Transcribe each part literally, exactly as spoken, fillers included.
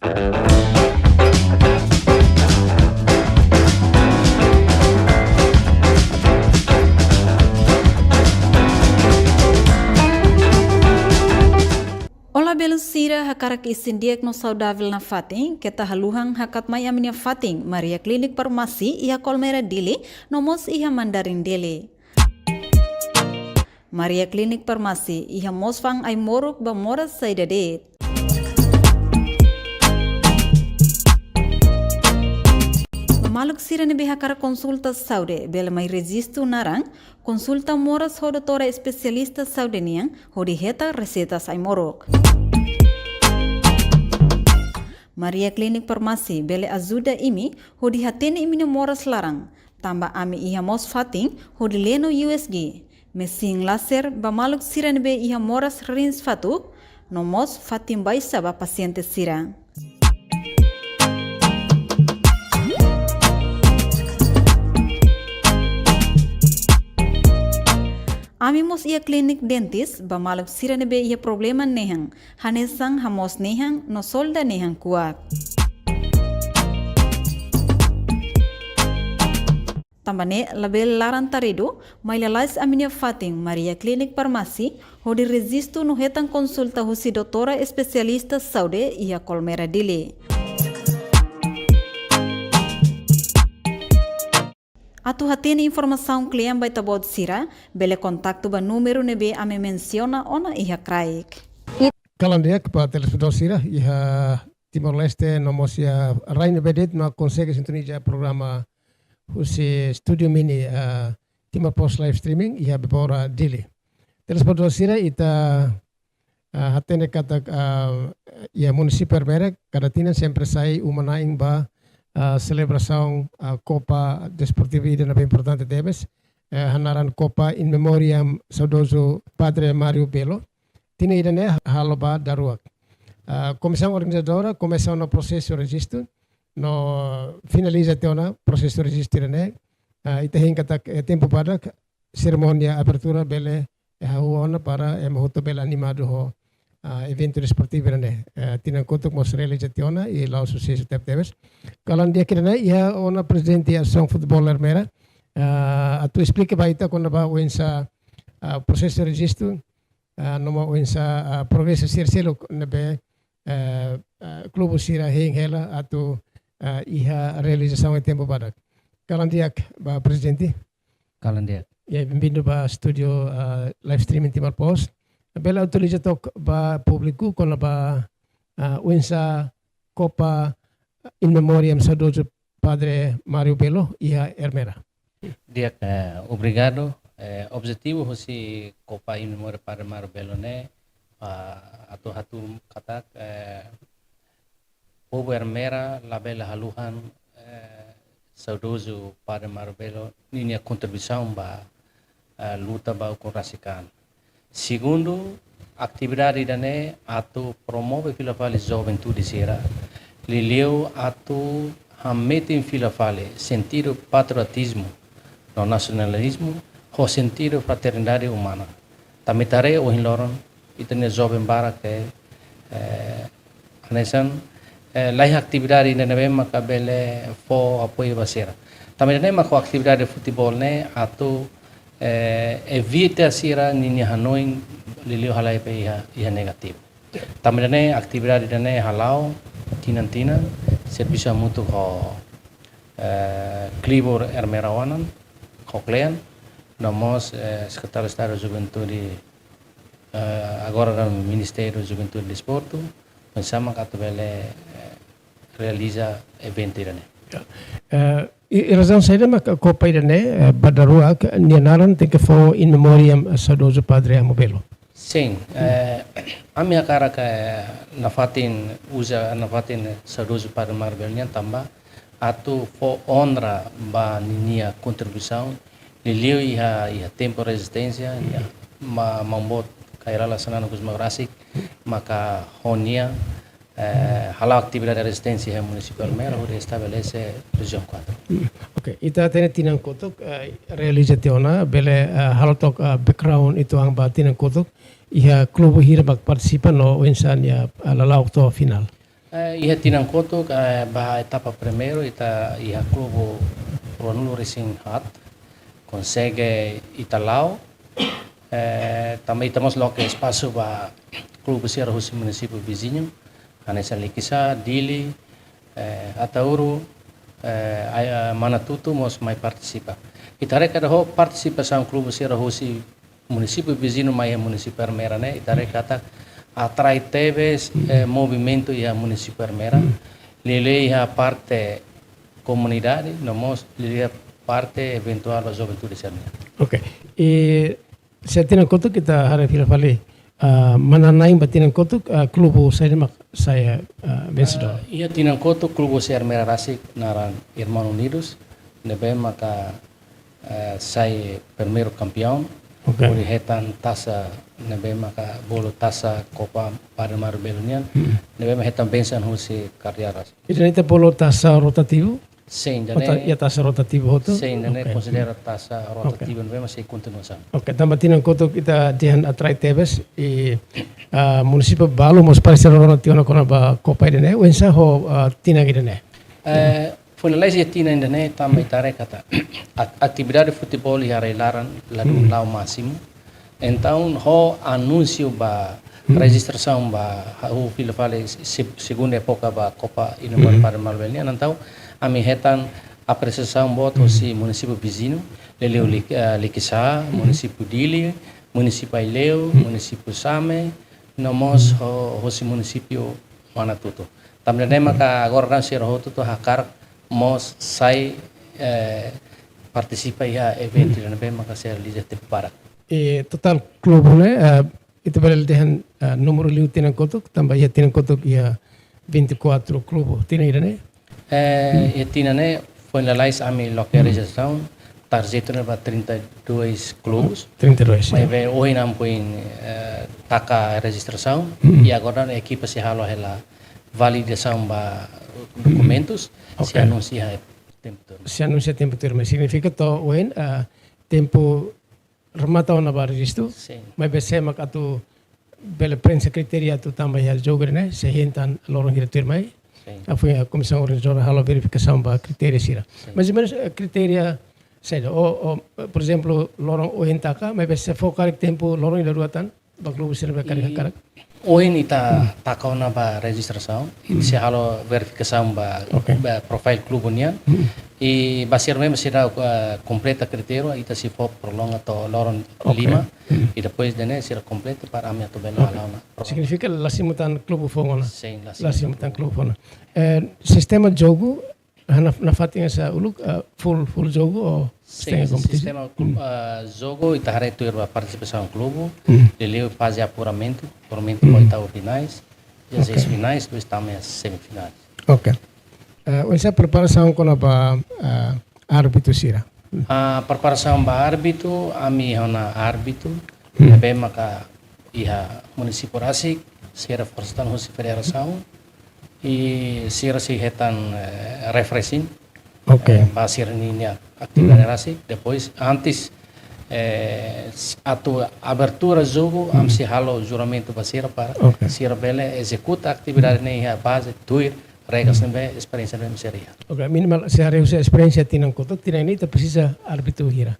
Olá belun sira, hakarak isin di'ak no saudavel nafatin, keta haluha hakat mai ami-nia fatin Maria Clinic Farmasi iha Colmera Dili, no mós iha Mandarin Dili. Maria Clinic Farmasi iha mós fa'an ai-moruk ba moras saida de'it. Ba maluk sira ne'ebé hakarak konsulta saúde, bele mai rejistu naran, konsulta moras ho doutora espesialista saúde nian, hodi hetan reseitas ai-moruk. Maria Clinic Farmasi bele ajuda imi hodi hatene imi-nia moras laran, tanba ami iha mós fatin hodi leno U S G, mesin laser ba maluk sira ne'ebé iha moras rins fatuk, no mós fatin baixa ba pasiente sira. Ami mós iha klinik dentis ba maluk sira ne'ebé iha problema nehan, hanesan hamoos nehan no solda nehan kuak. Tanba ne'e labele laran-taridu, mai lalais ami-nia fatin Maria Clinic Farmasi, hodi rejistu no hetan konsulta husi doutora espesialista saúde iha Colmera Dili. Atu hatene informasaun kle'an ba ita-boot sira, bele kontaktu ba númeru ne'ebé ami mensiona ona iha kraik. Kalan di'ak ba telespetadór sira iha Timor-Leste, no mós iha rai ne'ebé de'it mak konsege sintoniza programa husi Studio Mini, ah, Timor Post Live Streaming iha Bebora, Dili. Telespetadór sira, ita, ah, hatene katak, ah, iha munisípiu Ermera, kada tinan sempre sai uma-na'in ba, ah, selebrasaun, ah, Kopa Desportiva ida ne'ebé importante tebes, eh, hanaran Copa in Memoriam saudozu Padre Mário Belo. Tinan ida-ne'e halo ba daruak. Ah, komisaun organizadora komesa ona prosesu rejistu, no finaliza tiha ona prosesu rejistu ida-ne'e. Ah, ita hein katak, eh, tempu badak serimónia abertura bele, eh, hahú ona para ema hotu bele animadu ho, ah, eventu desportivu ida-ne'e. Eh, tinan kotuk mós realiza tiha ona i la'o susesu tebetebes. Kalan di'ak ida-ne'e iha ona prezidente Asosiasaun Futeból Ermera, ah, atu esplika ba ita kona-ba oinsá, ah, prosesu rejistu, ah, no mós oinsá, ah, progresu sira seluk ne'ebé, eh, eh, klube sira hein hela atu, eh, iha realizasaun iha tempu badak. Kalan di'ak ba prezidente. Kalan di'ak. Ya, bem-vindo ba studio, eh, live streaming Timor Post. Bele atualiza took ba públiku kona-ba, eh, oinsá Copa in Memoriam saudozu Padre Mário Belo iha Ermera. Di'ak, eh, obrigadu. Eh, objetivu husi Copa in Memoriam Padre Mário Belo ne'e, ah, atu hatudu katak, eh, povu Ermera labele haluha, eh, saudozu Padre Mário Belo ninia kontribuisaun ba, eh, luta ba ukun rasik an. Segundu, atividade ida-ne'e atu promove fila fali juventude sira, liuliu atu hametin fila fali sentidu patriotizmu no nasionalizmu, ho sentidu fraternidade umana. Tanba ita haree ohin loron, ita-nia joven barak, eh, hanesan, eh, laiha atividade ida ne'ebé maka bele fó apoiu ba sira. Tanba ne'e maka atividade futeból ne'e atu, eh, evita sira ninia hanoin liuliu halai ba iha, iha negativu. Tanba ne'e atividade ida-ne'e hala'o tinan-tinan, servisu hamutuk ho, eh, klibur Ermera oan-an, ho kle'an, no mós, eh, Sekretáriu Estadu Juventude, eh, agora no Ministériu Juventude e Desportu, oinsá mak atu bele, eh, realiza eventu ida-ne'e. Ya. Eh, i, i razaun saida mak Copa ida-ne'e, eh, ba daruak nia naran tenke fó in memoriam, eh, saudozu Padre Mário Belo? Sin, eh, ami hakarak, eh, nafatin uza, nafatin saudozu Padre Mário Belo nian tanba atu fó onra ba ninia kontribuisaun, liuliu iha, iha tempu rezisténsia, iha ma-, maun-boot Kay Rala Xanana Gusmão Rasik, maka ho nia, eh, hala'o atividade rezisténsia iha munisípiu Ermera, hodi estabelese Rejiaun kuatru. Hmm, oke, ita hatene tinan kotuk, eh, realiza tiha ona, bele, eh, halo took, eh, background uitoan ba tinan kotuk, iha klube hira mak partisipa no oinsá nia, eh, lala'ok to'o finál. Eh, iha tinan kotuk, eh, ba etapa primeiru, ita iha klubu ruanulu resin haat, konsege ita la'o, eh, tanba ita mós loke espasu ba klubu sira husi munisípiu viziñu, hanesan Likisá, Dili, eh, Ataúro, eh, ai-, ah, Manatuto mós mai partisipa. Ita haree katak ho partisipasaun klubu sira husi munisípiu viziñu mai iha munisípiu Ermera ne'e, ita haree katak atrai tebes, eh, movimentu iha munisípiu Ermera. Liuliu iha parte komunidade, no mós liuliu iha parte eventuál ba juventude sira-nian. Ok. I se tinan kotuk ita haree fila fali, ah, manán-na'in ba tinan kotuk, ah, klubu saida mak sai, ah, vensedór? Ah, iha tinan kotuk klubu husi Ermera rasik naran Irmãos Unidos, ne'ebé maka, eh, sai primeiru kampiaun. Ok. Hodi hetan tasa ne'ebé maka bolu tasa Copa Padre Mário Belo nian. Hmm. Ne'ebé maka hetan bensaun husi kardiara. Ida-ne'e ita bolu tasa rotativu? Sin, ida-ne'e. Ota-, iha tasa rotativu hotu? Sin, ida-ne'e. Ok. Konsidera tasa rotativu, ok, ne'ebé maka sei kontinuasaun. Ok, tanba tinan kotuk ita dehan atrai tebes, i, ah, munisípiu balu mós parese rona tiha ona kona-ba Copa ida-ne'e, oinsá ho, ah, tinan ida-ne'e? Eh, foin lalais iha tinan ida-ne'e tanba ita haree katak at-, atividade futeból iha rai-laran ladún, hmm, la'o másimu. Entaun, ho anúnsiu ba, hmm, rejistrasaun ba, ha'u fila fali se-, segundu époka ba Copa Inamar, hmm, Padre Mário Belo nian, entaun ami hetan apresiasaun boot, hmm, husi munisípiu viziñu, liuliu, hmm, Lik-, eh, Likisá, hmm, munisípiu Dili, munisípiu Aileu, hmm, munisípiu Same, no mós, hmm, ho-, husi munisípiu Manatuto. Tanba ne'e maka agora daudaun sira hotu-hotu hakarak mós sai, eh, partisipa iha eventu, hmm, ne'ebé maka sei realiza tempu badak. I totál klubu ne'e, eh, ita bele dehan, eh, númeru liu tinan kotuk, tanba iha tinan kotuk iha vinte e quatro klubu, tinan ida-ne'e? Eh, hmm, iha tinan ne'e, foin lalais ami loke, hmm, rejistrasaun, tarjetu ne'e ba trinta e dois klubus. Trinta e dois, ya. Maibé ohin ami foin, eh, taka rejistrasaun, hmm, i agora ekipa sei halo hela validasaun ba, hmm, dokumentus, ok, sei anunsia tempu tuirmai. Sei anunsia tempu tuirmai, signifika to'o ohin, ah, tempu remata ona ba rejistu. Sin. Maibé sé mak atu bele prenxe kritéria atu tama iha jogu ne'e, sei hetan loron hira tuirmai. Sin. Hafoin iha komisaun organizadora halo verifikasaun ba kritéria sira. Sin. Mais ou menus, eh, kritéria saida, o, o, por ezemplu, loron ohin taka, maibé sei fó karik tempu loron ida rua tan ba klubu sira be karik, i, hakarak? Ohin ita, hmm, taka ona ba rejistrasaun, hmm, sei halo verifikasaun ba, ok, ba profile klubu nian. Hmm. I ba sira ne'ebé seidauk, eh, kompleta kritéria, ita sei fó prolonga to'o loron, ok, lima. Hmm. I depois de ne'e sira kompleta para ami atu bele, ok, hala'o ona. Signifika la simu tan klubu foun ona? Sin, la simu tan. La simu tan klubu foun ona. Eh, sistema jogu, ah, na, nafatin hanesan uluk, ah, full, full jogu ou, sin, setengah kompetisi? Sistema klu-, hmm, ah, jogu ita haree tuir ba partisipasaun klubu, hmm, liuliu faze apuramentu, apuramentu, hmm, oitavu finais, dezasseis, ok, finais, depois tama iha semifinais. Ok. Eh, oinsá preparasaun kona-ba, eh, árbitru sira? Hmm. Ah, preparasaun ba árbitru, ami iha ona árbitru, hmm, ne'ebé maka iha munisípiu rasik, sira forsa tan husi federasaun, i sira sei hetan, eh, refreshing, ok, eh, ba sira-ninia atividade, hmm, rasik. Depois, antes, eh, s-, atu abertura jogu, hmm, ami sei halo juramentu ba sira para, ok, sira bele ezekuta atividade, hmm, ne'e iha baze tuir regras, hmm, ne'ebé esperiénsia ne'ebé sira iha. Ok, minimal sira haree husi esperiénsia tinan kotuk, tinan ne'e ita presiza árbitru hira?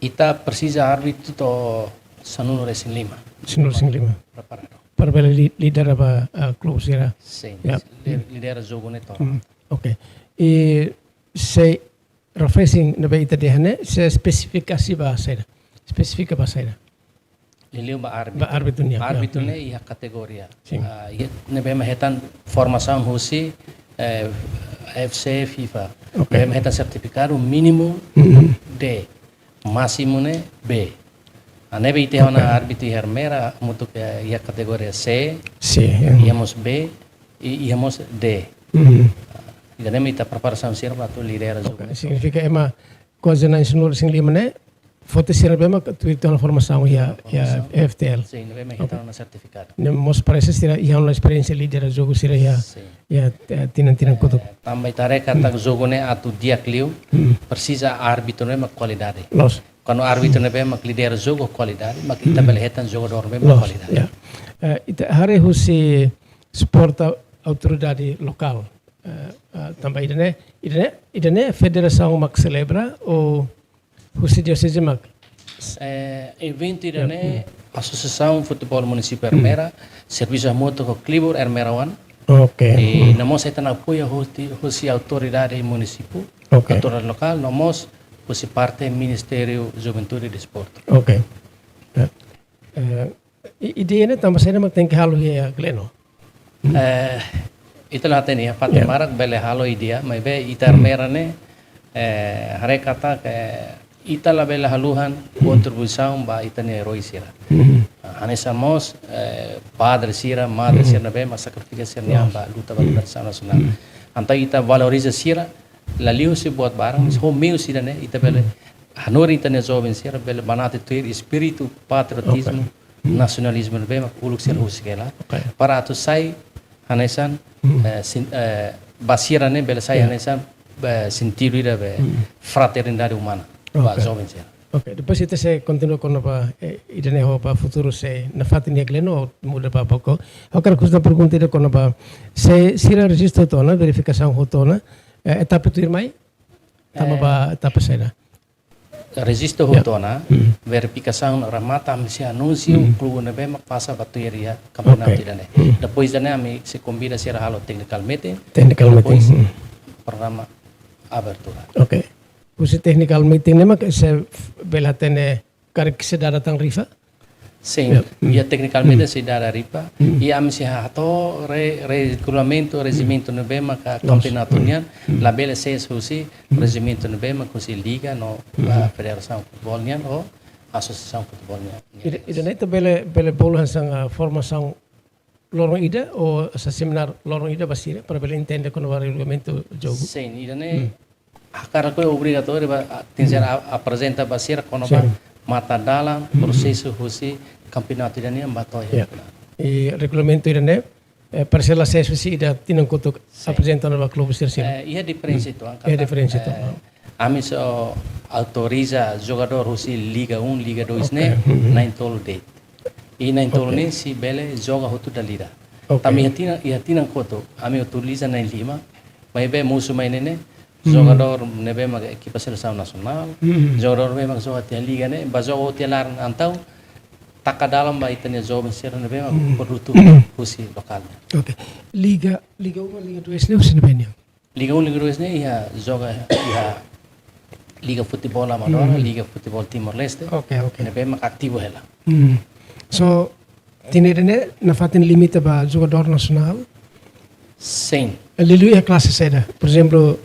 Ita presiza árbitru to'o sanulu resin lima. Sanulu resin lima. Preparadu. Para bele li-, lidera ba, ah, klubu sira. Sin, ya, li-, lidera jogu ne'e to'o. Hmm, ok. I se refreshing ne'ebé ita dehan ne'e, sei espesifikasi ba saida? Espesifika ba saida? Liuliu ba árbitru. Ba árbitru nian, ya. Árbitru, hmm, ne'e iha kategoria. Sin. Ah, iha ne'ebé mak hetan formasaun husi, eh, F C FIFA. Ok. Ne'ebé mak hetan sertifikadu mínimu, hmm, D, másimu ne'e B. Ah, ne'ebé ita, ok, iha ona árbitru iha Ermera, hamutuk, eh, iha kategoria C, C, ya, iha mós B, i iha mós D. Hmm. Ah, ida-ne'e mak ita preparasaun sira ba atu lidera jogu, ok, ne'e. Signifika ema kuaze na'in-sanulu resin lima ne'e, foti sira ne'ebé mak tuir tiha ona formasaun iha, iha, formasaun, iha F T L. Sin, ne'ebé mak, ok, hetan ona sertifikadu. Ne'e mós parese sira iha ona esperiénsia lidera jogu sira iha, sin, iha, eh, tinan-tinan kotuk. Eh, tanba ita haree katak, hmm, jogu ne'e atu di'ak liu, hmm, presiza árbitru ne'ebé mak kualidade. Loos. Kuandu árbitru, hmm, ne'ebé mak lidera jogu kualidade, mak ita, hmm, bele hetan jogadór ne'ebé mak, loos, kualidade. Ya. Eh, ita haree husi Sporta autoridade lokál. Eh, ah, tanba ida-ne'e, ida-ne'e, ida-ne'e federasaun mak selebra ou husi dioseze mak? Eh, eventu ida-ne'e, Asosiasaun Futeból Munisípiu Ermera servisu hamutuk ho Klibur Ermera oan. Oke. I no mós ita-nia apoiu husi, husi autoridade munisípiu, oke, autoridade lokál, no mós husi parte Ministériu Juventude i Desportu. Oke. Ya. Eh, i-, ideia ne'e tanba saida mak tenke halo iha Gleno? Eh, ita la hatene iha fatin barak bele halo ideia, maibé ita Ermera ne'e, eh, haree katak ita labele haluha kontribuisaun ba ita-nia eroi sira. Ah, hanesan mós, eh, padre sira, madre sira ne'ebé mak sakrifika sira-nia an ba luta ba libertasaun nasionál. Entaun ita valoriza sira, la liuhusi buat barak, mas ho meius ida-ne'e, ita bele hanorin ita-nia joven sira, bele banati tuir espíritu patriotizmu, nasionalizmu ne'ebé mak uluk sira husik hela. Oke. Para atu sai hanesan, eh, sin-, eh, ba sira ne'e bele sai hanesan, eh, sentidu ida be fraternidade umana ba joven sira. Oke, depois ita sei kontinua kona-ba, eh, ida-ne'e ho ba futuru se nafatin iha Gleno ou muda ba Baucau. Ha'u hakarak husu pergunta ida kona-ba se sira rejistu hotu ona, verifikasaun hotu ona, eh, etapa tuirmai, tama ba etapa saida? Rejistu hotu ona, verifikasaun remata, ami sei anunsia klube ne'ebé mak pasa ba tuir iha kampeonatu ida-ne'e. Depois ida-ne'e ami sei konvida sira halo technical meeting. Technical meeting. Depois programa abertura. Oke. Husi technical meeting ne'e mak sei bele hatene karik sei dada tan rifa? Sin, iha technical meeting sei dada rifa. I ami sei hato'o re-, re-, regulamentu, rejimentu ne'ebé maka kampeonatu nian, labele sees husi rejimentu ne'ebé maka husi liga no, ah, federasaun futeból nian ou asosiasaun futeból nian. Ida, ida-ne'e ita bele, bele bolu hanesan, ah, formasaun loron ida ou hanesan semináriu loron ida ba sira para bele entende kona-ba regulamentu jogu? Sin, ida-ne'e hakarak obrigatóriu ba, ah, tenke ser a-, aprezenta ba sira kona-ba matadalan, prosesu husi kampeonatu ida-ne'e ba to'o iha final. I regulamentu ida-ne'e, eh, parese la sees husi ida tinan kotuk aprezenta ona ba klube sira-sira. Eh, iha diferensa uitoan, iha katak, diferensa uitoan, eh, ami só autoriza jogadór husi Liga um, Liga dois ne'e na'in-tolu de'it. I na'in-tolu ne'e sei bele joga hotu dala ida. Tanba iha tinan, iha tinan kotuk, ami autoriza na'in-lima, maibé mosu mai ne'e ne'e, jogadór ne'ebé mak ekipa selesaun nasionál, jogadór ne'ebé mak joga tiha liga ne'e, ba joga tiha laran entaun, taka dalan ba ita-nia joven sira ne'ebé mak produtu husi lokál ne'e. Oke. Liga, Liga um, Liga dois ne'e husi ne'ebé nian? Liga um, Liga dois ne'e iha joga iha Liga Futeból Amadora, Liga Futeból Timor-Leste. Oke, oke. Ne'ebé mak ativu hela. So, tinan ida-ne'e nafatin limita ba jogadór nasionál? Sin. Liuliu iha klase saida? Por ezemplu,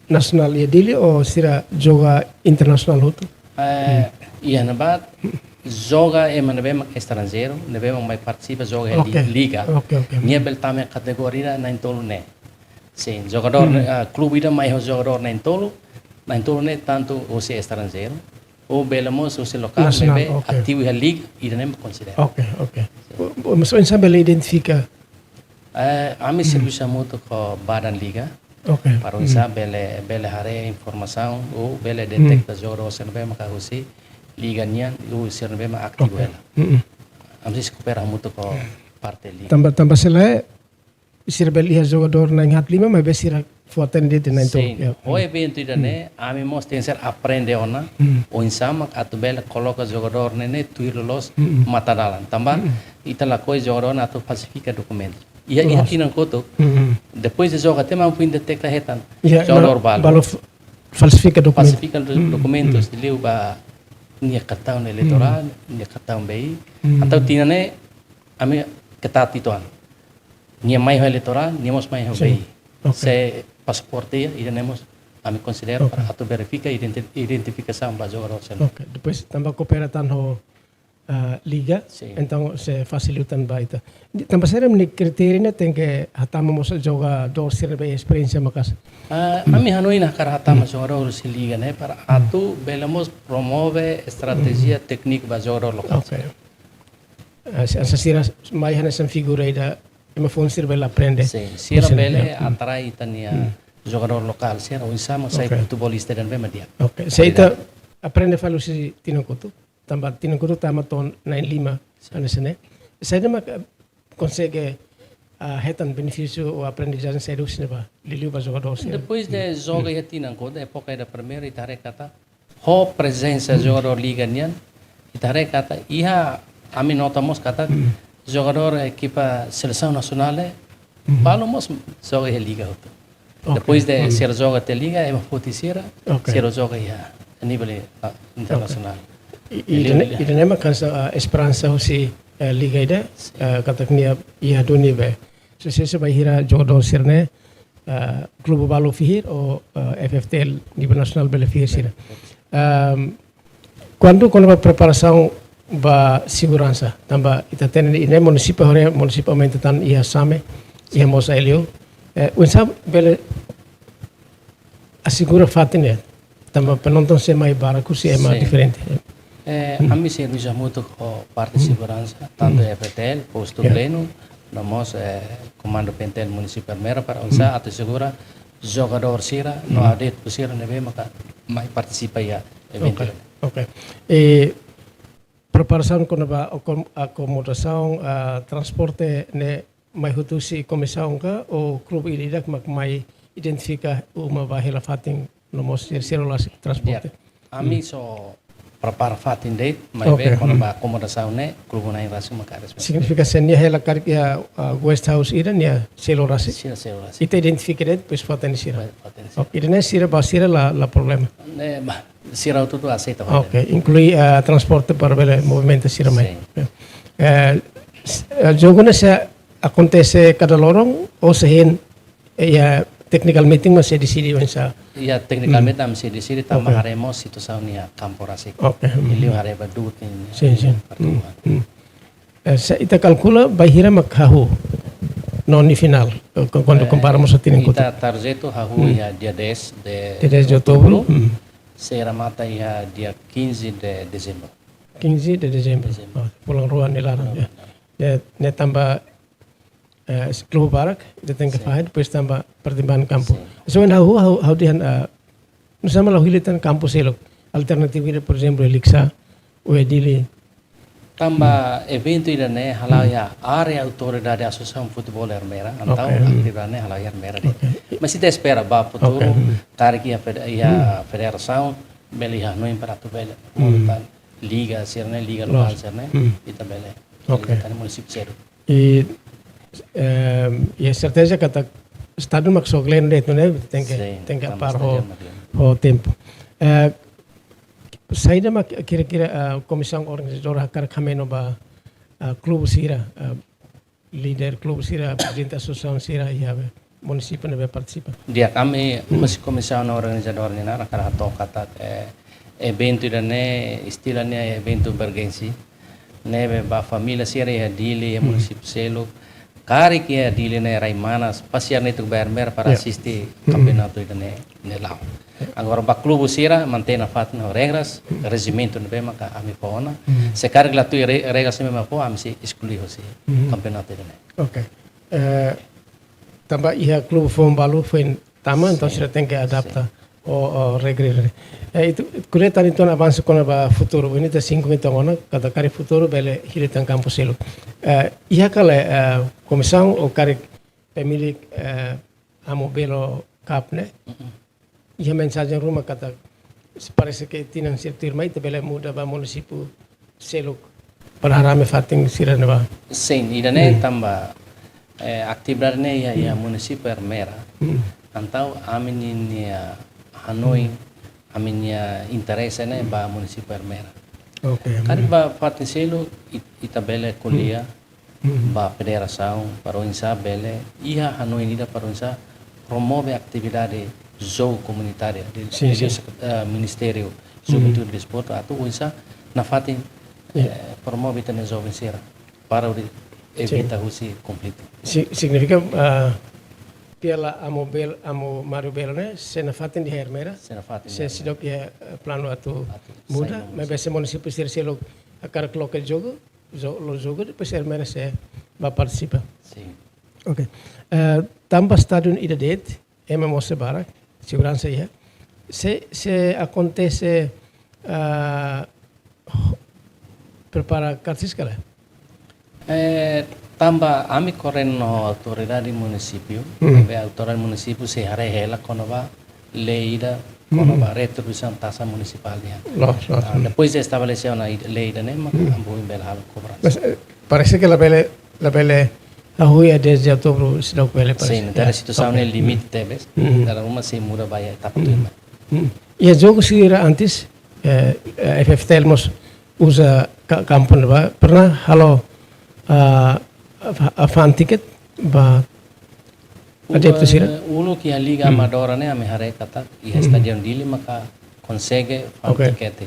nasionál iha Dili ou sira joga internasionál hotu? Eh, iha ne'ebá joga ema ne'ebé mak estranjeiru, ne'ebé mak mai partisipa joga iha li-, liga. Oke, oke. Nia bele tama iha kategoria na'in-tolu ne'e. Sin, jogadór ne'e, ah, klube ida mai ho jogadór na'in-tolu, na'in-tolu ne'e tantu husi estranjeiru, ou bele mós husi lokál, nasionál, ne'ebé ativu iha liga, ida-ne'e mak konsidera. Oke, oke. Sin. Mas oinsá bele identifika? Eh, ami servisu hamutuk ho badan liga. Oke. Para oinsá bele, bele haree informasaun, ou bele deteta jogadór sira ne'ebé maka husi liga nian, ou sira ne'ebé mak ativu hela. Ami sei koopera hamutuk ho parte liga. Tanba, tanba selae, sira bele iha jogadór na'in-haat lima, maibé sira fó atende de'it na'in-tolu. Sin. Ya. Ho eventu ida-ne'e, ami mós tenke ser aprende ona, oinsá mak atu bele koloka jogadór ne'e ne'e tuir loloos matadalan. Tanba, ita lakohi jogadór ne'e atu falsifika dokumentu. Iha, iha tinan kotuk, depois de joga, até mak foin deteta hetan jogadór balu. Balu f-, falsifika dokumentu. Falsifika do-, dokumentus, liu ba nia kartaun eleitorál, nia kartaun B I. Entaun tinan ne'e, ami ketat uitoan. Nia mai ho eleitorál, nia mós mai ho B I. Oke. Se pasaporte iha, ida-ne'e mós ami konsidera para atu verifika identi-, identifikasaun ba jogadór sira. Oke, depois tanba koopera tan ho, ah, liga, entaun sei fasilita ba ita. Di-, tanba saida mak nia kritéria ne'e tenke hatama mós jogadór sira ne'ebé esperiénsia maka'as? Ah, ami hanoin hakarak hatama jogadór husi liga ne'e para atu bele mós promove estratéjia tékniku ba jogadór lokál. Oke. Ah, se, se sira mai hanesan figura ida, ema foun sira bele aprende. Sin, sira bele atrai ita-nia jogadór lokál sira, oinsá mak sai futebolista ida ne'ebé mak di'ak. Oke. Se ita aprende fali husi tinan kotuk, tanba tinan kotuk tama to'o na'in-lima, hanesan ne'e. Saida mak, eh, konsege ah, hetan benefísiu ou aprendizajen saida husi ne'ebá, liuliu ba jogadór sira? Depois de joga iha tinan kotuk, époka ida primeiru, ita haree katak ho prezensa jogadór liga nian, ita haree katak iha, ami nota mós katak jogadór ekipa selesaun nasionál ne'e balu mós joga iha liga hotu. Oke. Depois de sira joga tiha liga, ema foti sira, oke, sira joga iha nivel, ah, internasionál. I, i, ida-ne'e, ida-ne'e mak hanesan, ah, esperansa husi, eh, liga ida, eh, katak nia iha duni be. Susesu bainhira jogadór sira-ne'e, eh, klube balu fihir ou, eh, F F T L nivel nasionál bele fihir sira. Ehm, kuandu kona-ba preparasaun ba seguransa, tanba ita hatene ida-ne'e munisípiu, agora munisípiu aumenta tan iha Same, iha mós A L U. Eh, oinsá bele asegura fatin ne'e, tanba penonton sei mai barak husi ema diferente. Eh, ami sei servisu hamutuk ho parte seguransa, tantu F T L, postu plenu, no mós, eh, Komandu P N T L Munisípiu Ermera para oinsá atu asegura jogadór sira, no adeptu sira ne'ebé maka mai partisipa iha eventu. Oke, oke. Eh, preparasaun kona-ba akom-, akomodasaun, ah, transporte ne'e mai hotu husi komisaun ka, ou klube ida-idak mak mai identifika uma ba hela fatin no mós sira, sira la si transporte? Ya, ami só prepara fatin de'it, maibé kona-ba akomodasaun ne'e, klube na'in rasik maka responsavel. Signifika se nia hela karik iha, ah, guest house ida nia selu rasik? Sira selu rasik. Ita identifika de'it, depois fó hatene sira. Fó hatene sira. Oke, ida-ne'e sira ba sira la, la problema. Ne'e ba, sira hotu-hotu aseita. Oke, inklui, ah, transporte para bele movimenta sira mai. Sin. Ya. Eh, s-, eh, jogu ne'e sei akontese kada loron ou sei hein, eh, iha technical meeting mak sei deside oinsá? Iha technical meeting ami sei deside tanba haree mós situasaun iha kampu rasik. Oke. Liuliu haree ba dutin. Sin, sin. Pertemuan. Eh, se ita kalkula bainhira mak hahú no nia finál, eh, ku-, kuandu kompara mós ho tinan kotuk? Ita tarjetu hahú iha dia dez de, dia dez de outubro, sei remata iha dia quinze de dezembro. Quinze de dezembro. Dezembro. Ah, fulan rua nia laran, ya. Ne'e, ne'e tanba, eh, klube barak, ita tenke fahe, depois tanba pertimbangan kampu. Sin. So, hahú, hahú, hahú dehan, ah, nusá mak la hili tan kampu seluk? Alternativa ida, por ezemplu, Likisá, ou Dili. Tanba eventu ida-ne'e hala'o iha área autoridade Asosiasaun Futeból Ermera, entaun atividade ne'e hala'o iha Ermera de'it. Oke. Mas ita espera ba futuru, karik iha fed-, iha federasaun, bele iha hanoin para atu bele, monta liga, sira-ne'e, liga lokál sira-ne'e, ita bele. Oke. Liga tan munisípiu seluk. I, ehm, i serteza katak estadu mak só kle'an de'it, ne'e? Tenke, tenke a par ho, ho tempu. Eh, saida mak kira-kira, eh, komisaun organizadora hakarak hameno ba, eh, klube sira, eh, líder klube sira, prezidente asosiasaun sira iha be munisípiu ne'ebé partisipa? Di'ak, ami husi komisaun organizadora nian hakarak hato'o katak, eh, eventu ida-ne'e, istilah nia eventu emerjensia. Ne'ebé ba família sira iha Dili, iha munisípiu seluk. Karik iha Dili ne'e rai manas, pasiar netik ba Ermera para asiste kampeonatu ida-ne'e, ne'e la'o. Agora ba klube sira mantein nafatin ho regras, rejimentu ne'ebé maka ami fó ona. Se karik la tuir re-, regras ne'ebé mak fó, ami sei esklui hosi kampeonatu ida-ne'e. Oke. Eh, tanba iha klube foun balu foin tama, entaun sira tenke adapta ho, ho regra ne'e. Eh, ita ko'alia tan uitoan avansu kona-ba futuru. Ohin ita sei ko'alia ona, katak karik futuru bele hili tan kampu seluk. Eh, iha kala, eh, komisaun ou karik pemilik, eh, Amo Belo Cup ne'e iha mensajen ruma katak, se parese ke tinan sira tuirmai ita bele muda ba munisípiu seluk para harame fatin sira-ne'ebá. Sin, ida-ne'e tanba, eh, atividade ne'e iha, iha munisípiu Ermera. Entaun ami-nia hanoin, ami-nia interese ne'e ba munisípiu Ermera. Oke. Karik ba fatin seluk, it-, ita bele ko'alia ba federasaun, para oinsá bele iha hanoin ida para oinsá promove atividade jogu komunitária de, sin, de, sin, eh, Ministériu Juventude e Desportu, atu oinsá nafatin, eh, promove ita-nia joven sira para hodi evita husi konflitu. Si-, signifika, ah, Piala Amo Bel-, Amo Mário Belo ne'e sei nafatin iha Ermera? Sei nafatin iha Ermera. Seidauk iha, eh, planu atu muda, sai maibé se munisípiu sira seluk hakarak loke jogu, jo-, loke jogu, depois Ermera sei bá partisipa. Sin. Oke. Eh, tanba estádiu ida de'it, ema mós sei barak, seguransa iha. Se, se akontese, ah, prepara kartis ka lae? Eh, Tanba ami koordena ho autoridade munisípiu, Hmm. be autoridade munisípiu sei haree hela kona-ba lei ida, Hmm. kona-ba retribuisaun taxa munisipál nian. Loos, loos. Ah, depois de estabelese ona i-, lei ida-ne'e, maka Hmm. ami bele halo kobransa. Mas, eh, parese ke labele, labele hahú iha dez de outubro seidauk bele parese. Sin, Ya, dada situasaun oke. ne'e limite tebes, Hmm. dada ruma sei muda ba iha etapa Hmm. tuirmai. Hmm. Iha jogu sira antes, eh, eh, F F T L mós uza ka-, kampu ne'ebá, pernah halo, ah, afa-, afan tiket ba adeptu sira? Uluk iha Liga Hmm. Amadora ne'e ami haree katak iha Hmm. Stadion Dili maka konsege fa'an Oke. tikete.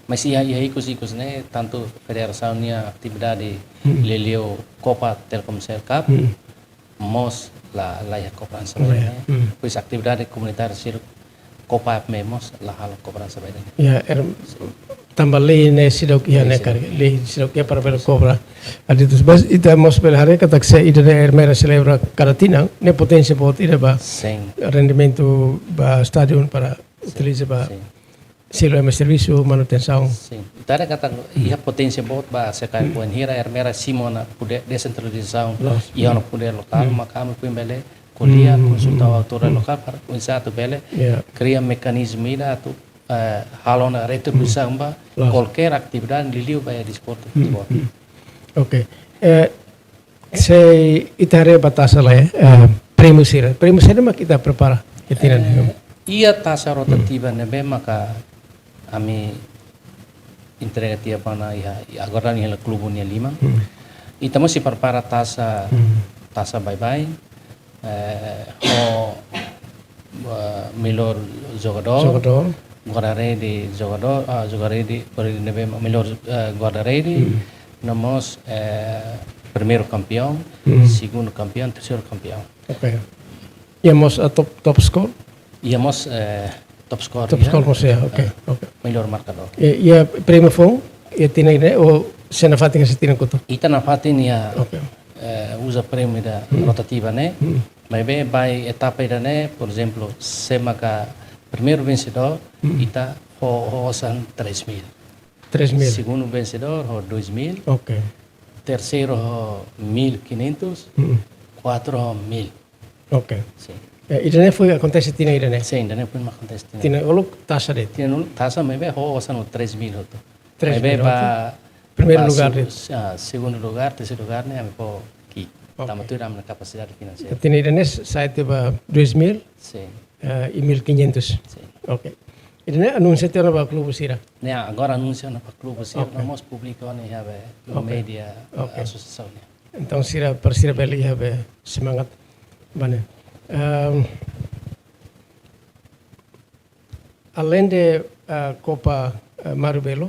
Mas iha, iha ikus-ikus ne'e tantu federasaun nia atividade Hmm. liuliu Copa Telkomcel Cup Hmm. mós la, la iha kobransa Oh, ba ya. ne'e. Hmm. Depois atividade komunitária sira Copa App mós la halo kobransa ba ne'e. Ya, er, tanba lei ne'e seidauk iha Lei ne'e seidauk karik, iha. lei seidauk iha para bele kobra. Adeptus, mas ita mós bele haree katak se ida-ne'e Ermera selebra kada tinan, ne'e poténsia boot ida ba Sin. rendimentu ba stadion para Sin. utiliza ba Sin. selu ema servisu, manutensaun. Sin. Ita haree katak iha poténsia boot ba se karik Hmm. bainhira Ermera simu ona poder desentralizasaun, Loos. iha ona poder lokál, Hmm. maka ami foin bele ko'alia, Hmm. konsulta ho autoridade Hmm. lokál para oinsá atu bele Ya. kria mekanizmu ida atu, eh, halo ona retribuisaun ba Loos. kualkér atividade liuliu ba iha desportu Hmm. futebol. Hmm. Oke. Eh, se ita haree ba taxa lai, eh, prémiu sira. Prémiu sira mak ita prepara iha tinan. Eh, iha taxa rotativa Hmm. ne'ebé maka ami entrega tiha ba iha, agora iha klube nia liman. Hmm. Ita mós sei prepara taxa, Hmm. taxa baibain, eh, ho, eh, mellór jogadór, Jogadór. guarda-rede jogadór, ah, jogadór rede, guarda-rede ne'ebé mellór, eh, guarda-rede, Hmm. no mós, eh, primeiru kampiaun, Hmm. segundu kampiaun, terseiru kampiaun. Oke. Iha mós, eh, top, top score? Iha mós, eh, top score, Top ya. score mós, ya, oke, Ah, oke. Mellór markadór. I, iha prémiu foun, iha tinan ne'e, ou sei nafatin iha tinan kotuk? Ita nafatin iha, Oke. eh, uza prémiu ida Hmm. rotativa ne'e. Hmm. Maibé ba iha etapa ida-ne'e, por ezemplu, sé maka primeiru vensedór, Hmm. ita ho, ho osan três mil. Três mil. Segundu vensedór ho dois mil. Oke. Terseiru ho mil quinhentos. Hmm. Kuartu ho mil. Oke. Sin. Eh, ida-ne'e foin akontese tinan ida-ne'e? Sin, ida-ne'e foin akontese tinan. Tinan uluk taxa de'it? Tinan uluk taxa maibé ho osan três mil hotu. Três mil hotu. Maibé ba, Primeiru ba lugár segu-, de'it? Ah, segundu lugár, terseiru lugár ne'e ami fó ki'ik. Oke. Tanba tuir ami-nia kapasidade finanseira. Tinan ida-ne'e sa'e tiha ba dois mil? Sin. Eh, i mil quinhentos? Sin. Oke. Ida-ne'e anúnsiu tiha ona ba klube sira? Ne'e agora anúnsiu ona ba klube sira, Oke. no mós publika ona iha be, no Oke. média, Oke. asosiasaun nian. Entaun sira, para sira bele iha be semangat ba ne'e. Ehm, aleinde, eh, Copa, eh, Maru Belo,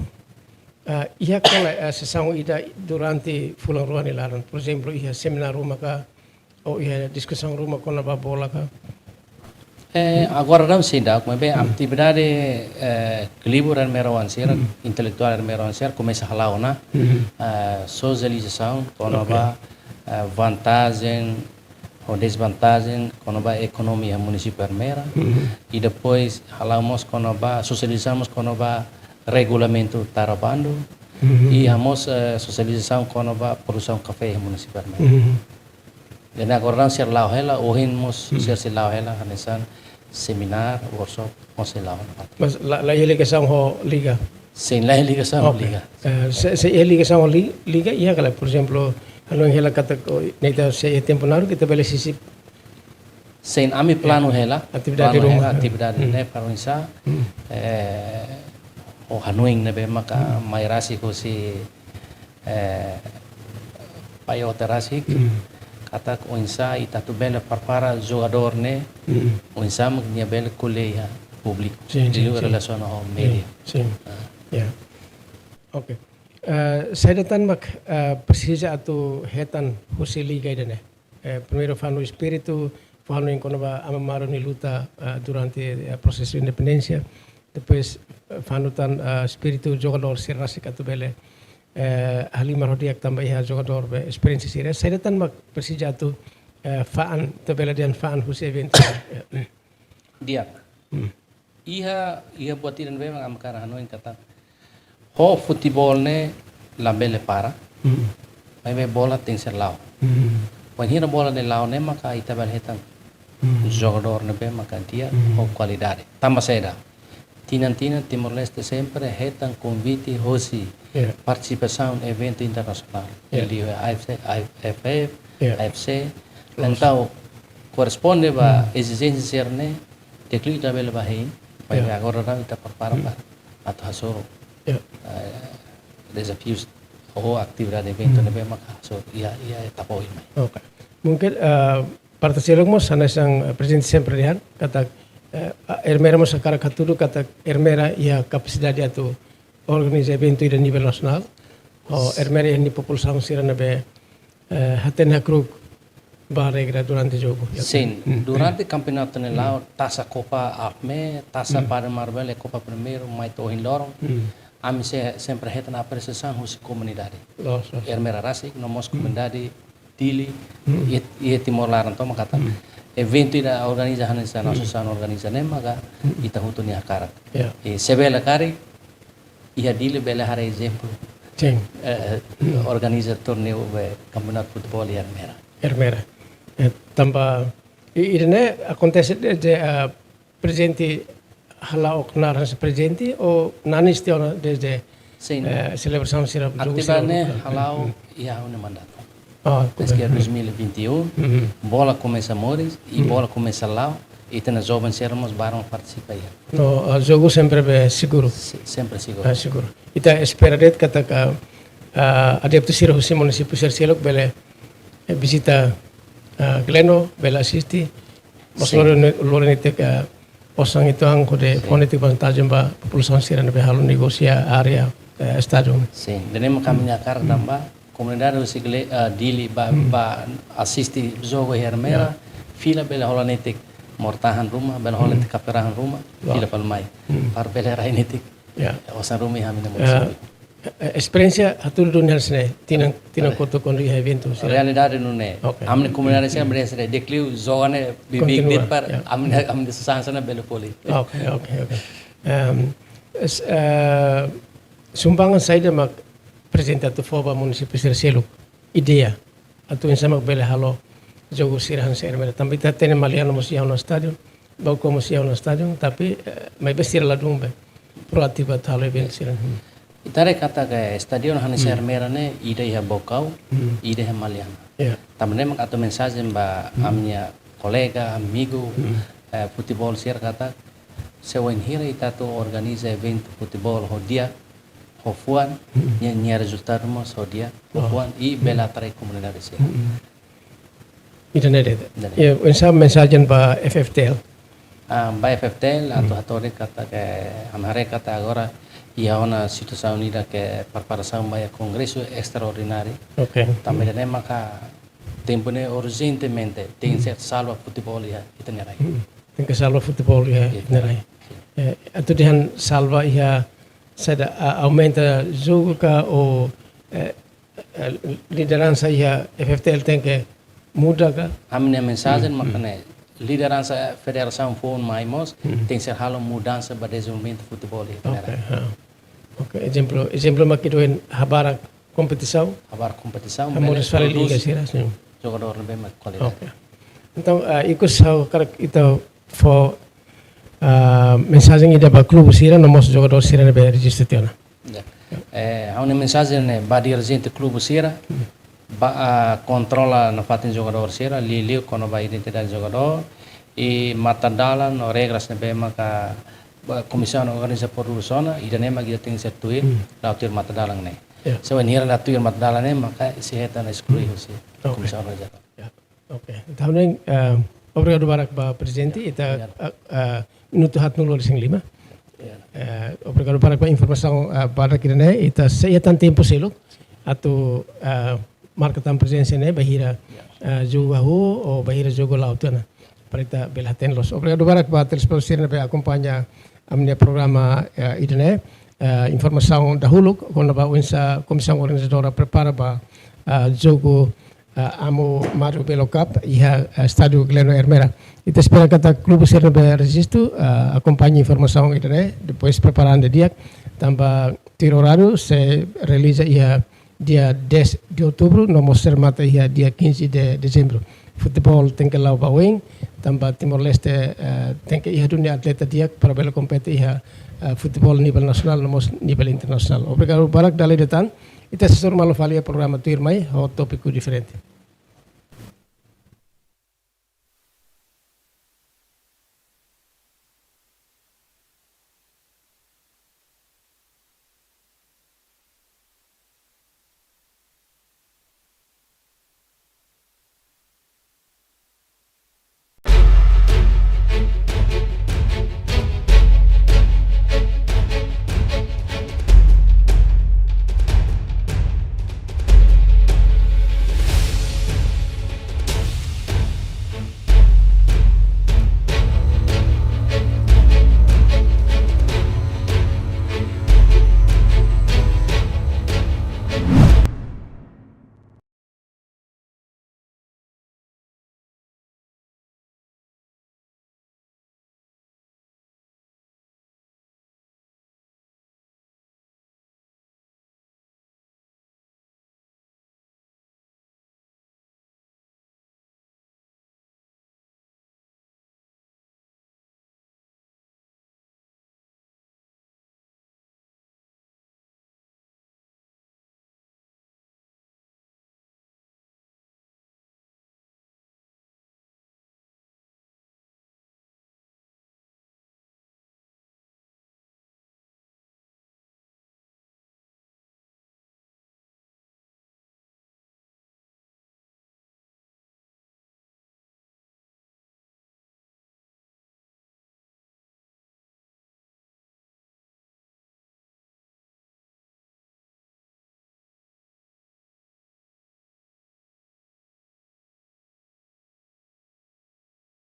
eh, iha kala, eh, sesaun ida durante fulan rua nia laran, por ezemplu, iha semináriu ruma ka, ou iha diskusaun ruma kona-ba bola ka? Eh, agora daudaun seidauk, maibé Hmm. atividade, eh, klibur Ermera oan sira, Hmm. intelektuál Ermera oan sira, komesa hala'o ona, Hmm. eh, sosializasaun, kona-ba, Oke. eh, vantajen, ho dezvantajen, kona-ba ekonomia munisípiu Ermera. Hmm. I depois, hala'o mós kona-ba, sosializa mós kona-ba regulamentu tara bandu. Hmm. I halo mós, eh, sosializasaun kona-ba produsaun kafé iha munisípiu Ermera. Hmm. Jadi agora daudaun sira la'o hela, ohin mós Hmm. sira sei la'o hela, hanesan semináriu, workshop, mós sei la'o hela. Mas la, la iha ligasaun ho liga? Sin, la iha ligasaun ho Oke. liga. Eh, se, se iha ligasaun ho li-, liga, iha kala, por ezemplu, hanoin hela katak, oh, ne'e ita se iha tempu naruk, ita bele sisip. Sin, ami planu hela, Atividade planu ruma. hela, atividade Hmm. ne'e para oinsá, Hmm. eh, ho hanoin ne'ebé maka Hmm. mai rasik husi, eh, Pai Ote rasik, Hmm. katak oinsá ita atu bele prepara jogadór ne'e, Hmm. oinsá mak nia bele ko'alia iha públiku, Sin, sin, liuliu sin. relasiona ho Ya, média. sin. Ah. Ya. Oke. Eh, saida tan mak, eh, presiza atu hetan husi liga ida-ne'e? Eh, primeiru fó hanoin espíritu, fó hanoin kona-ba Aman Maru nia luta, eh, durante, eh, prosesu independénsia. Depois, eh, fó hanoin tan, eh, espíritu jogadór sira rasik atu bele, eh, halimar ho di'ak tanba iha jogadór be esperiénsia sira. Saida tan mak presiza atu, eh, fa'an, atu bele dehan fa'an husi eventu. Eh, Di'ak. Hmm. Iha, iha buat ida ne'ebé mak ami hakarak hanoin katak ho futeból ne'e labele para. Hmm. Ne'ebé bola tenke ser la'o. Hmm. Wainhira bola ne'e la'o ne'e maka ita bele hetan Hmm. jogadór ne'ebé maka di'ak Hmm. ho kualidade. Tanba saida? Tinan-tinan Timor-Leste sempre hetan konvite hosi Ya. partisipasaun eventu internasionál. Ya. Liuliu A F C, A F F, Ya. A F C. Loos. Entaun, korresponde ba Hmm. ezijénsia sira-ne'e, di'ak liu ita bele bá hein, Ya. maibé agora daudaun ita prepara Hmm. para atu hasoru, Ya. eh, dezafius ou atividade eventu Hmm. ne'ebé maka hasoru iha, iha etapa oin mai. Oke. Mungkin, eh, parte seluk mós hanesan, eh, prezidente sempre dehan, katak, eh, Ermera mós hakarak hatudu katak Ermera iha kapasidade atu organiza eventu ida nivel nasionál. Ho Ermera iha nia populasaun sira ne'ebé, eh, hatene hakru'uk ba regra durante jogu. Ya. Sin, Hmm. durante kampeonatu ne'e Hmm. la'o, Taça Copa AFME, Taça Hmm. Padre Marbella, Copa Primeiru, mai to'o ohin loron. Hmm. Ami se-, sempre hetan apresiasaun husi komunidade. Loos, loos. Ermera rasik, no mós Hmm. komunidade Dili, Hmm. iha, iha Timor laran tomak katak Hmm. eventu ida organiza hanesan Hmm. asosiasaun organiza ne'e maka Hmm. ita hotu nia hakarak. Ya. I se bele karik, iha Dili bele haree ezemplu. Sin. Eh, Hmm. organiza torneiu be kampeonatu futeból iha Ermera. Ermera. Eh, tanba, i, ida-ne'e akontese desde, eh, prezidente hala'o knaar hanesan prezidente ou nanis tiha ona desde, Sin. eh, selebrasaun sira jogu sira Atividade ne'e buka. hala'o Hmm. iha ha'u-nia mandatu. Ah, Desde correto. dois mil e vinte e um, Hmm. bola komesa moris, i Hmm. bola komesa la'o, i ita-nia joven sira mós barak mak partisipa iha. No, ah, jogu sempre be seguru. Se-, sempre seguru. Ah, seguru. Ita espera de'it katak, ah, adeptu sira husi munisípiu sira seluk bele, eh, vizita, ah, Gleno, bele asiste. Mas Sin. lori ne-, lori netik, ah, osan uitoan hodi Sin. fó netik vantajen ba populasaun sira ne'ebé halo negósiu iha área, eh, estádiu. Sin, ida-ne'e mak ami-nia hakarak Hmm. tanba komunidade husi Gle-, ah, Dili ba, Hmm. ba asiste jogu iha Ermera, Ya. fila bele hola netik mortahan ruma, bele hola Hmm. netik kaferrahan ruma, Loos. fila fali mai. Hmm. Para bele rai netik. Ya. Osan ruma iha ami-nia Ya. munisípiu. Eh, esperiénsia hatudu duni hanesan ne'e, tinan, tinan Ade. kotuk kuandu iha eventu sira. Realidade nune'e. Oke. Ami-nia komunidade sira Hmm. merese di'ak liu joga ne'e bibik Kontinua, dit para ya. ami-nia, ami-nia sasán sira bele poli. Oke, oke, oke. Em, es-, eh, sumbangan saida mak prezidente atu fó ba munisípiu sira seluk? Ideia atu oinsá mak bele halo jogu sira hanesan Ermera. Tanba ita hatene Maliana mós iha ona estádiu, Baucau mós iha ona estádiu, tapi, eh, maibé sira ladún be proativu atu halo eventu sira. Hmm. Ita haree katak estádiu hanesan Hmm. Ermera ne'e ida iha Baucau, Hmm. ida iha Maliana. Ya. Tanba ne'e mak atu mensajen ba Hmm. ami-nia kolega, amigu, Hmm. eh, futeból sira katak, se wainhira ita atu organiza eventu futeból ho di'ak, ho fuan, Hmm. nia, nia rezultadu mós ho di'ak, ho Oh. fuan, i Hmm. bele atrai komunidade sira. Hmm. Ida-ne'e de'it. Ida-ne'e. Ya, oinsá mensajen ba F F T L? Ah, ba F F T L, atu Hmm. hato'o de'it katak, ami haree katak agora iha ona situasaun ida ke preparasaun ba iha kongresu estraordináriu. Oke. Tanba Hmm. ida-ne'e maka tempu ne'e urjentemente tenke Hmm. ser salva futeból iha ita-nia rai. Hmm. Tenke salva futeból iha Ita. ita-nia rai. Eh, atu dehan salva iha saida, a-, aumenta jogu ka ou, eh, eh, lideransa iha F F T L tenke muda ka? Ami-nia mensajen Hmm, mak hmm. ne'e, lideransa federasaun foun mai mós, Hmm. tenke ser halo mudansa ba dezenvolvimentu futeból iha Oke, Timor. ha. Oke, ezemplu, ezemplu mak ita hein habarak kompetisaun? Habarak kompetisaun, Hamoris bele fali liga prodús sira, sin. jogadór ne'ebé mak kualidade. Oke. Entaun, ah, ikus ha'u hakarak ita fó, ah, mensajen ida ba klube sira, no mós jogadór sira ne'ebé rejistu tiha ona. Ya. Eh, ha'u-nia mensajen ne'e ba dirijente klube sira, Hmm. ba, ah, kontrola nafatin jogadór sira, liuliu kona-ba identidade jogadór, i matadalan no regras ne'ebé maka ba komisaun organiza prodús ona, ida-ne'e mak ita tenke ser tuir, Hmm. la'o tuir matadalan ne'e. Ya. Se wainhira la tuir matadalan ne'e, maka sei hetan esklui Hmm. husi Oke. komisaun organizadór. Ya. Oke. Entaun, eh, obrigadu barak ba prezidente, ita, Obrigadu. eh, eh, minutu haat-nulu resin lima. Ya. Eh, obrigadu barak ba informasaun, eh, barak ida-ne'e, ita sei hetan tempu seluk atu, eh, marka tan prezensa ne'e bainhira, Ya. eh, jogu hahú ou bainhira jogu la'o tiha ona. Para ita bele hatene loos. Obrigadu barak ba telespetadór sira ne'ebé akompaña ami-nia programa, eh, ida-ne'e. Eh, informasaun dahuluk kona-ba oinsá komisaun organizadora prepara ba, eh, jogu, eh, Amo Mário Belo Cup iha, eh, Estádiu Gleno Ermera. Ita espera katak klube sira ne'ebé rejistu, eh, akompaña informasaun ida-ne'e, depois prepara an didi'ak, tanba tuir oráriu sei realiza iha dia dez de outubro, no mós remata iha dia quinze de dezembro. Futeból tenke la'o ba oin, tanba Timor-Leste, eh, tenke iha duni atleta di'ak para bele kompete iha, eh, futeból nivel nasionál, no mós nivel internasionál. Obrigadu barak dala ida tan, ita sei hasoru malu fali iha programa tuirmai, ho tópiku diferente.